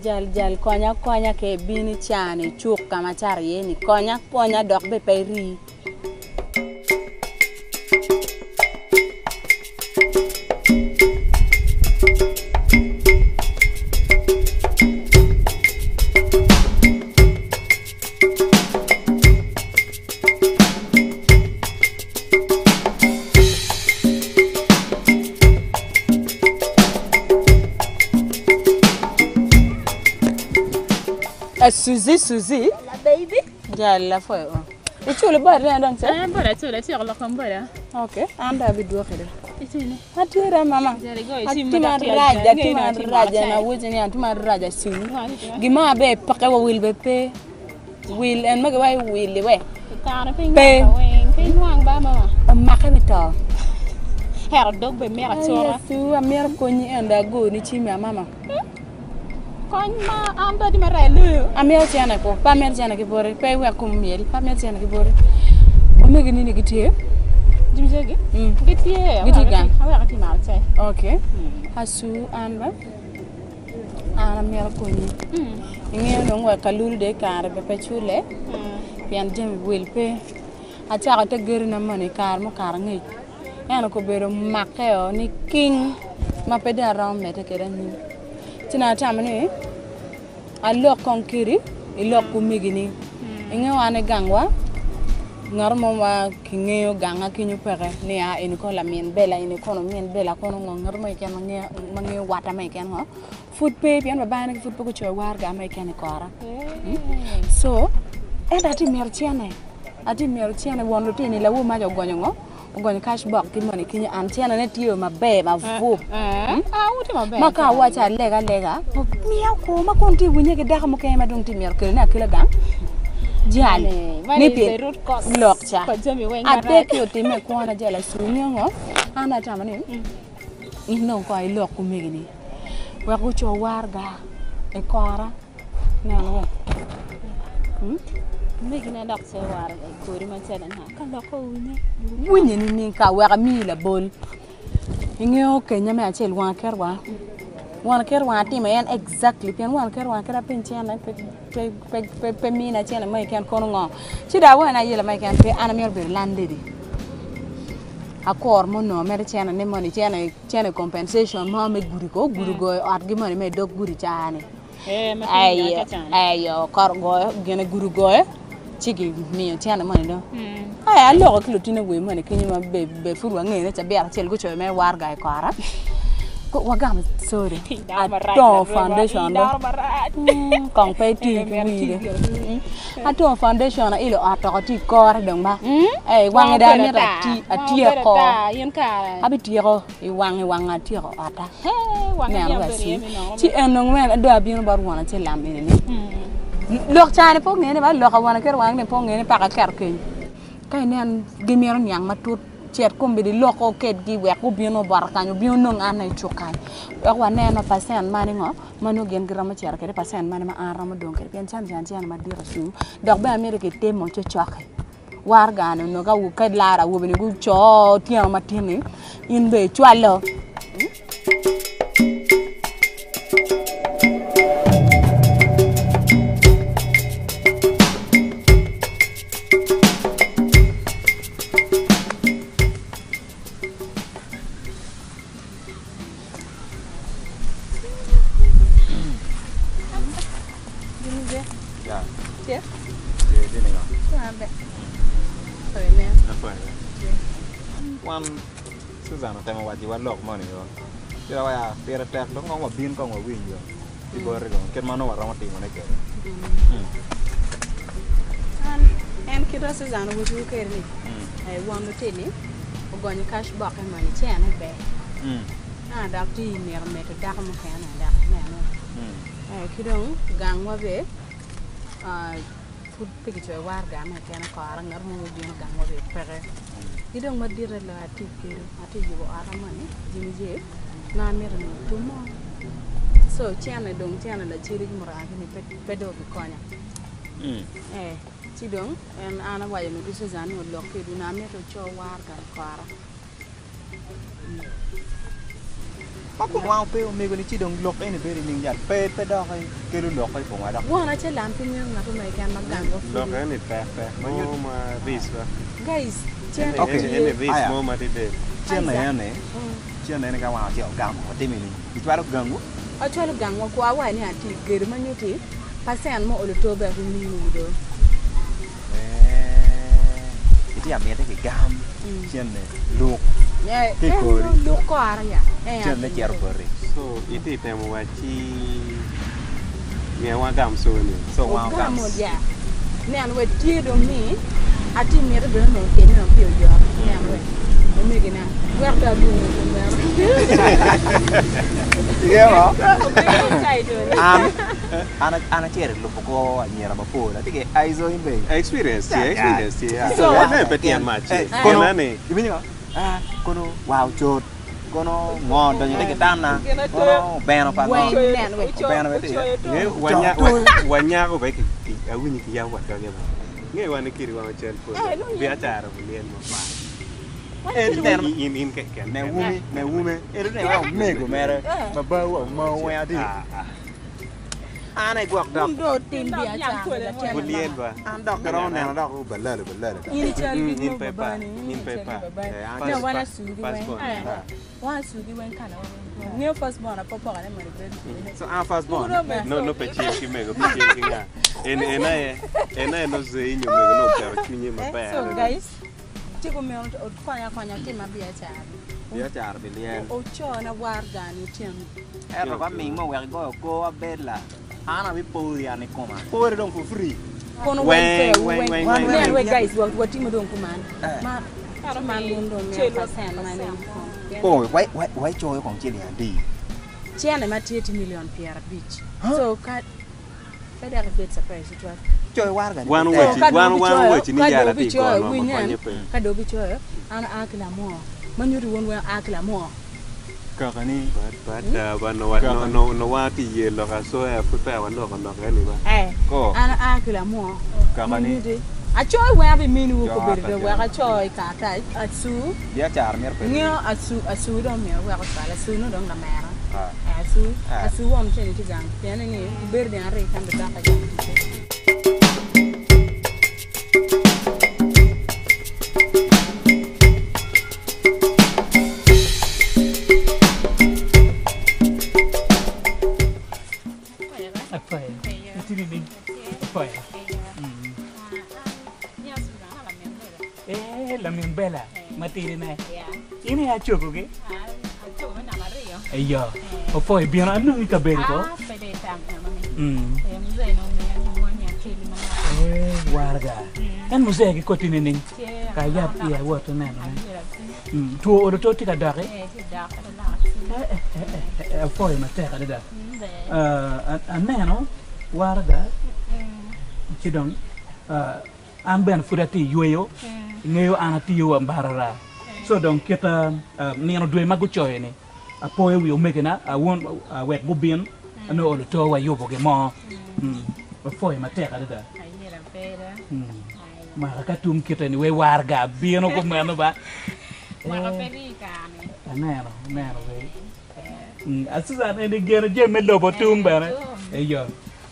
Jal jal konya akonya ka ibino icano icuk ka ma acato iye ni konya akonya dok bene pe irii. Suzy Suzy La baby. Jal lapwoyo o. Iculo bot ne dong ce? Eh, boda aculo, atyeko loko boda. Ok, an dong abidwoki do. Itini. Atye da mama. Jal igoyo cim Atye ma dok tye marac, aja. atye Ng'eyo ni atye marac, marac. en awaco ni atye marac acu. Gin mo aber peke wa wil bene pe. Wil en ma giwaco wil-li we. Kare pe Pe. inwang weng, pe inwang ba mama. Omake me to. Hero dog be mito acura. Yecu, amito konyi en dong agoni cimmi a mama. Kony ma an dong atye marac loyo. Amito cene ku, pe amito cene ki boti, pe iwek koma omyel, pe amito cene ki boti. Omegini ni gitye? Jimijegi? Mm. Gitye. Gitye gang? Aweko atye mato cai. Ok. Acu an ba, an amito konyi. Ingeyo dong wa kalulu dong i kare be pe cule, pien jami wil pe. Acako te gerona moni i kare mukato angec. Ento obedo makkeo ni king ma pe dong aromo medde kwede anyim. Ci dong atamo ni alok kong kedi ilok ki omegini. Inge wan i gangwa ngat mo ma kingeyo ganga kenyo peke ni aa eni kono lamin bela eni kono omin bela kono ngo ngat mo keken ma ngeyo watta mo keken ngo pud pe pien babana pud pe gucoyo waraga mo keken i kora. Co ento atye mito cene atye mito cene won lutini lawo maca ogonyo ngo ogonyo cash box ki moni kenyo an cene ne tye maber mabup ma ka awaco aleg alega miya kwo ma kun tye winye ki dako mukene ma dong tye mito kelo ne akela gang jal ni pi lok ca adek-ki otime i kwona jal acu nio ngo an atamo ni in dong kong ilok ki omegini wek guco waraga i kora neno wa Omegina dok coyo waraga i kori macalo anga ka lokke owinye. Winye nining ka wek amiyi labol ingeyo kenya me acel wang aket wanga wang aket wanga atimo en exactly pien wang aket wanga kadi apeny cene pe mina cene mo keken kono ngo ci dong awene ayela mo keken pe an amito bedo landlady akor mo onongo mere cene ne moni cene compensation mo me gudi ko gudi ogoyo otgi moni ma idog gudi ca-ni. Aye kor goyo gine gudo goyo ci gimiyo cene moni dong aye aloko ki lutino wer moni kenyo ma be pud wangene cabit acel gucoyo mere waraga i kora wagamo soda atongo foundation dong kong pe iti ki wii dong atongo foundation ailo ot oko tye i kore dong ba wange dong amito atyeko abityeko I wange wanga atyeko otta neno wa ci ci en dong wene dong abino bot won acel lam eni ni lok cani pe ongene ba lok awon aketo wange ni pe ongene paka aketo keny ka inen gimito niang matut cet kombeddi iloko kedgi wek gubino bota kany obin onong an aye icuk kany wek waneno pacen mani ngo ma nongo gin giromo cito kwede pacen mani ma an aromo dong kwede pien can can cene madit acu dok bene amito kitimo cocoki. Waraga-ni onongo ka ilaro awobe-ni guco otyeno matin-ni in bene icwalo. Wan Susan otemo waciwa lok moni o ci dok ya pire tek dong kong wabin kong wawiny yo ki boti kong kit ma nongo waromo timone kwede. An en kit ma Susan owacciwu kwede ni won lutini ogonyo cash bokke moni ci ene ber ento dok tye mito medo dako mukene dok ineno ki dong gangwa bene pud pe kicoyo waraga mo keken kore ngat mo mubino gangwa bene peke ki dong maditte loyo atye ka gedo atye ka yubo otta moni jami jami ma amito ni otumo co cene dong cene laceli ki muroka ni pe dong obikonya ci dong en an awaco ni ki Susan ni olok kwedwu ni amito wuco waraga i kora. Ma kun wan ope omego-ni ci dong lok eni bedo nining jal? Pe pe dok kelo lok i komwa dok. Won acel an pe ngeyo ngat mo keken ma gangwa pudi. Lok eni tek tek mo ma ric ba. Guys, cen Okay. Eni eni ric Aya. mo madidel. Cen eni, cen eni ka wan ocito ogamo watimo ni icwalo gangwu? Acwalo gangwa kwa awaco ni atye i gedo ma nyuti pacen mo olo to bene gimini do. Eeh, itye ka miti kigam cene luk ki i kori. Luk kora ya. Cene cito boti. So itye temo wacci myero wagam soni. So wan ogam. Ogamo ya. Nen wek tye dong ni atye miti bene onongo time dong pi oyot. Nen wek omegina wek dong alwongo kumeno. Ingeyo An an an acito i lubo kor anyira mapol atye ki aizo in bene. Experience tye, experience tye. Yeah. So, ene pe tyen me acel. Kono, Ena ni. iwinyo? Ah, kono wa ocot, kono ngo odonyo te kitana, kono obeno pa ngo. Weng nen wek. Obeno bene tye iye. Nge wanya wanyako be ki awinyo ki yabo wa doge ba. Nge wan ikiri wang ocel polo. Biacara bulyel mapat. En neno In in keken. ne wumi, ne wume. En ne wa omego mere. Babawu wa weng adi. An aye gwok dok. Wun dong wutim biacara latin Bulyel ba. An dok giromo neno dok balalo balalo. In ical ki In nyo pe pa. babani, In pe ical pa. ki babani. Eh, an Ne wan first asugi first weng. born. Wan asugi weng kana wa weng. Ngeyo first born apo pokane mondo ibed kede. So an first born. No no pe cel ki mego pe cel ki nga. En en aye en aye no zei nyo mego no oketo cwinye maber. So guys, ci kumeno okonya akonya tima biacara. Biacara pi lyel. Ocona wargani otyeno. Ento ka ming mo wek igoyo kor abed la an abipori an i koma. Pore dong for free. Kono weng Weng, weng weng, weng weng, nen weng. wek guys watimo dong kuman. Ma man wun dong miyo percent ma ni. Oh, wai wai wai coyo kong ciling adi? Cene ma tye tye million 50. So ka pe dok ibed surprise tutwal. Coyo waraga ni Wan pe tek. wechi Ka dong wan wan obicoyo, wechi ni ka jal dong ati obicoyo, gonwa ma winy en, konye pe. ka dong obicoyo, an aa ki lamwor. Ma nyuto wun weng aa ki lamwor. Kaka ni. But but uh, ba no wa no no no wa ti ye lok asoya pud peya waloko lok eni ba. Eh, Ko. an aa ki lamwor. Kaka Ma ni. nyuti, acoyo weng abiminiwu Jo kobedo ot dong pa wek jo. aco i karatac, acu. Biacara myero pe. Ngeyo acu, acu dong myero wek ocwal, acu nongo dong lamera. Ah. Eh, acu, Ah. acu won ceni tye gang, pien ni bedo dyang aryo keken bidok i gang ticce. Ee, lamin Bella matidine. In aye acogogi? Eyo, opwoyo bino anongi kabedo ko. Ee, waraga. En muzee ki koti nining? Ka yab iye awot anenone. Two olo to tye ka doki? Apwoyo matek adada. Aneno waraga ci dong an bene pud atye yweyo, ingeyo an atiyo wa mbarara. So dong kit nino dwe ma gucoyo ni apoyo wi omegina awon wek gubin nongo olo to wayubo gin mo. Apwoyo matek adada. Mwaka ka tum kite ni we warga bino kumeno ba. Mwaka pe rii kare. Aneno, aneno be. Susan eni geno jami me lobo tum bene. Eyo.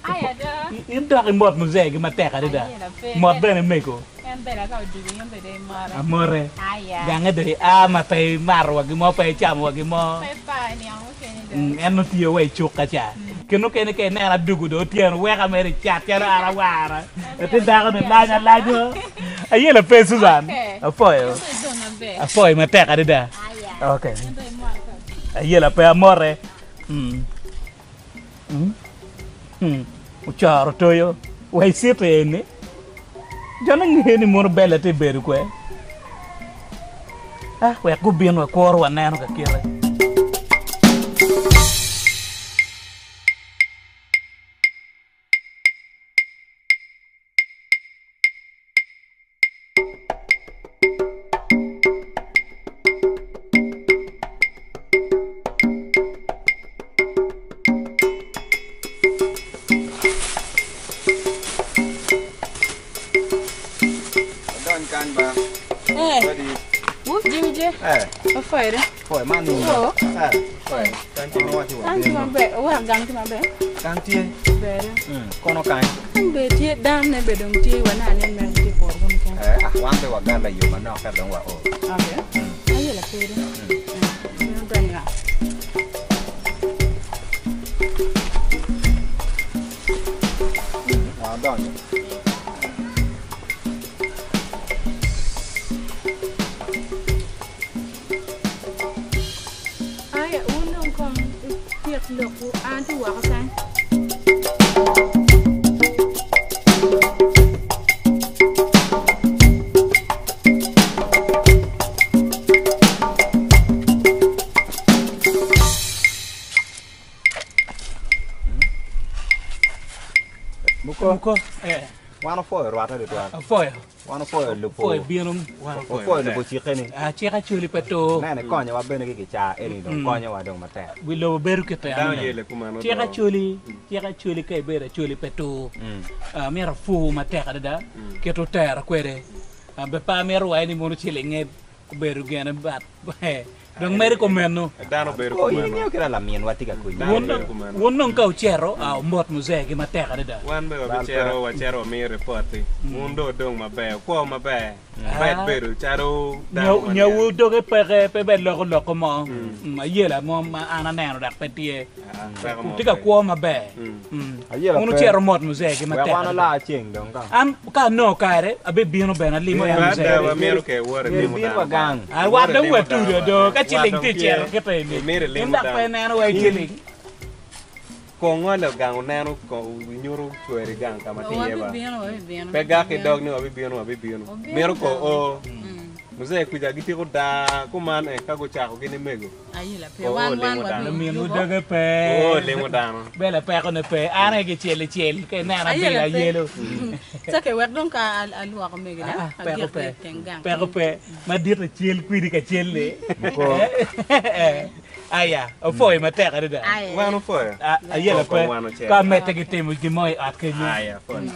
Aya do. In dok imot muzee gi matek adada. Ayela pe. Mot bene mego. En bene ka odwogo in bene imote. Amote. Aya. Gange dong ia ma pe imato wa gin mo, pe icamo wa gin mo. Pe pa niang mukene dong. En nongo tiyo wa i cuk ka ca. Kin mukene ka ineno adugu dong otyeno weka mere icat calo an awara. Latin dako ni lany alanyo. Ayela pe Susan. Apwoyo. Apwoyo matek adada. Okay. Ayela pe amote. Ocoro toyo wa i citi eni. Jo ne ngeyo ni mono belle tye bedo kwe. Ah, wek gubin wakuro waneno ka kite. Odony kany ba. Eh, Wadi. wuf Jimmy je. Eh. Ofoire. Foi man ni. Oh. Eh. Foi. Kan tye wacho wa. Kan tye maber. Owek gang tye maber. Kan tye. Ber. Kono kany. Kan be tye dan ne be dong tye wa na ne me tye por gun kan. Eh, ah, wan be wagala yo manok ka dong wa o. Okay. Ayela pere. Mm. Danya. Wa donyo. Aya un dong kong ityek lokwu an tye woko kany. Muko. Muko. Eh. Wan ofoyo rwate tutwal. Ofoyo. Wan ofoyo lupo. Ofoyo bino. Ofoyo lupo cikke ni. Ah, cik acoli pe to. Nene konyowa bene ki kicaa eni dong konyowa dong matek. Wi lobo bedo kite Dano yele kumano Cik do. acoli, cik acoli ka ibedo acoli pe to. Ah, myero apur matek adada. Kit otera kwede. Ah, be pe amito waci ni mono cilinge obedo gene bat. Dong medo kumeno. Dano bedo Oh, kumeno. ingeyo kit laminwa tye ka konyi. Dano bedo kumeno. Wun dong ka wucito, ah, wumot muzee-gi matek adada. Wan be wabicito, wacito wamiyo ripot-ti. Wun dong wudong maber, wukwo maber. Med bedo calo dano ma Nyowu doge peke, pe bed loko loko mo. Ayela mo ma an aneno dok pe tye. Peko mo Tye ka pe. kwo maber. Ayela Wun pe. wucito wumot muzee-gi Wek matek wan adada. olar ceng dong ka. An ka anongo kare, abibino bene alimo en Ada muzee. wamito ke wot Myero ilimo ibin dano. wa gang. Ah, wat dong watudo do, ka ciling tye cito kite eni. Imito ilimo In dok pe dano. ineno wa i ciling. Ko ngolo gang oneno ko nyuto cweri gang ka ma tye iye ba. Wabibino, wabibino. Pe gak ki dog ni wabibino, wabibino. Wabibino Mito ko dong. o. Muzee kuca gitiko daa kuman e ka gucako gin imego. Ayela pe. O, Wan wan limo dano. Laminwu wabiyubo. doge pe. O limo dano. Bene pekone pe. An aye kicel icel ka ineno Ayela abilo pe. ayelo. Cake wek dong ka alwoko megina, Ah, peko agik pe. i teng gang. Peko pe. Madit acel kwidi kacel-li. Aya, opwoyo matek adada. Aye. Wan opwoyo. Ah, ayela Koko pe. wan ocel. Ka medde ki timo gin mo i ot kenyo. Aya, opwoyo.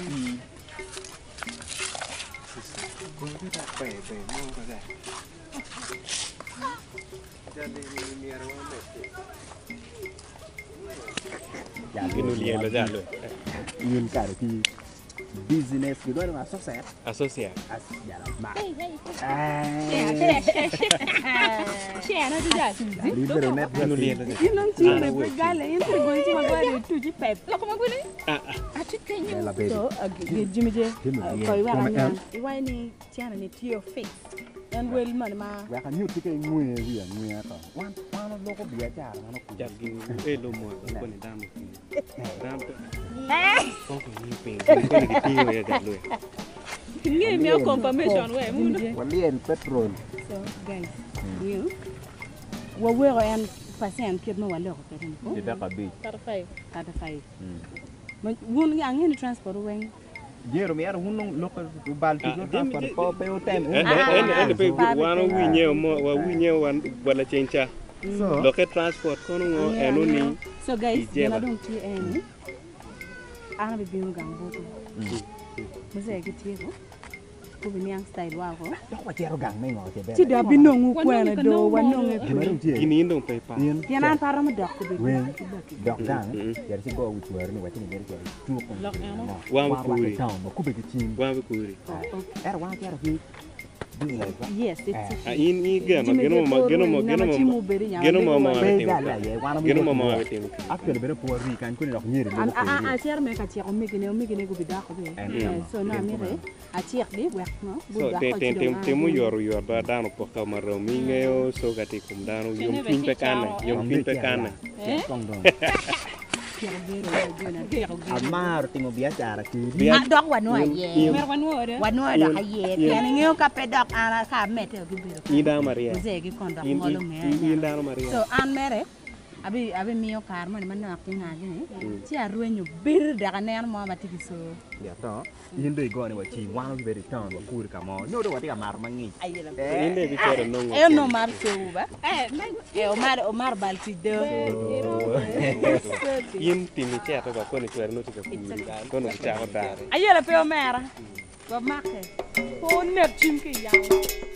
Gin olyelo jalo. In kare ki business gidwaro ni associate. Associate. As jalo ma. Libero net Gin olyelo jalo. In dong cimbe pe gale, in tye goyi ci magwar i tuci pep. Loko magwini? Bella baby. So, Jimmy J, Jimmy J. koy wek Come aniang. Iwaci ni cene ni tye fix. En wel moni ma Wek anyut ki ngwe wi angweya to. Wan wan oloko biacara wan okulo. Jak gin elo mo koni dano pi. Dano pe. Koko ni piny. Koni gitingo ya jalo. Nge miyo confirmation we Jimmy J. Waliel petrol. So, guys, ngiyo. Waweko en percent kit ma waloko kwede ni. Didek abic. 35. 35. Ma wun ang'e ni transport weng. Jero myero wun dong loko ubal tic me transport po pe utem. En pe wan owinye mo wawinye wan wala chencha. So Loke transport kono ngo eno ni So guys, Ijeba. gin adong tye eni. An abibino gang botu. Muzee gitieko. Kubi niang style wako. dok wacito gang me ngo ce bene. Ci do abinongo kwene do wanonge Gima kwe. dong tye. gini in dong pe ipa. In Pien an pe aromo dok kubi. Weng dok gang yeri ci go wi cweri ni waci ni meri cweri tuko. Wan Wan wikuri. rwako town wakube ki cim. Wan wikuri. Ero wan cito ki business wa. Yes, it's Ah, in i geno Jimmy geno J mo Paul geno mo weng, geno nama mo cimu obedo i nyama geno mo bedo mo wa- Pe abitimo gale ka. aye wan Geno mo mo omiyo abitimo ka. Actually bene po wari kan kuni dok nyeri An lubo a kodi. a cero me ka ciko omegine omegine gubi doko be. En Eh, So na amire acik di wek no So gudok te ko te ci te dong temo an. yor yor ba dano poka marom ingeo so ka ti kum dano yom cwiny pe kane yom cwiny pe kane. Kong dong. Tyeko gero gero tyeko gero. Amaro timo biacara kedi. Bia Dok wanwo aye. Mer wanwore. Wanwo dok aye. Pien ing'eyo ka pe dok an ka amedde gibedo in dano maryek. Muzee gi kon dok In ngolo in ng'eya in nyaka. dano maryek. So an mere abi abi miyo kare moni manok ki ng'a gini ci arwenyo bir dok aneno mo ma tye ki soo. Ya to in do igone wa cim wan obedo i town wakuri ka mo. Nyo do watye ka mato mangic. In de bicito nongo. En no mar soo ba. Eh omar omar bal tic do. In timi cito ba koni cweri nongo tye ka kuri kono kicako dare. Ayela pe omera. Wamake. Po onek cim ki i yamo.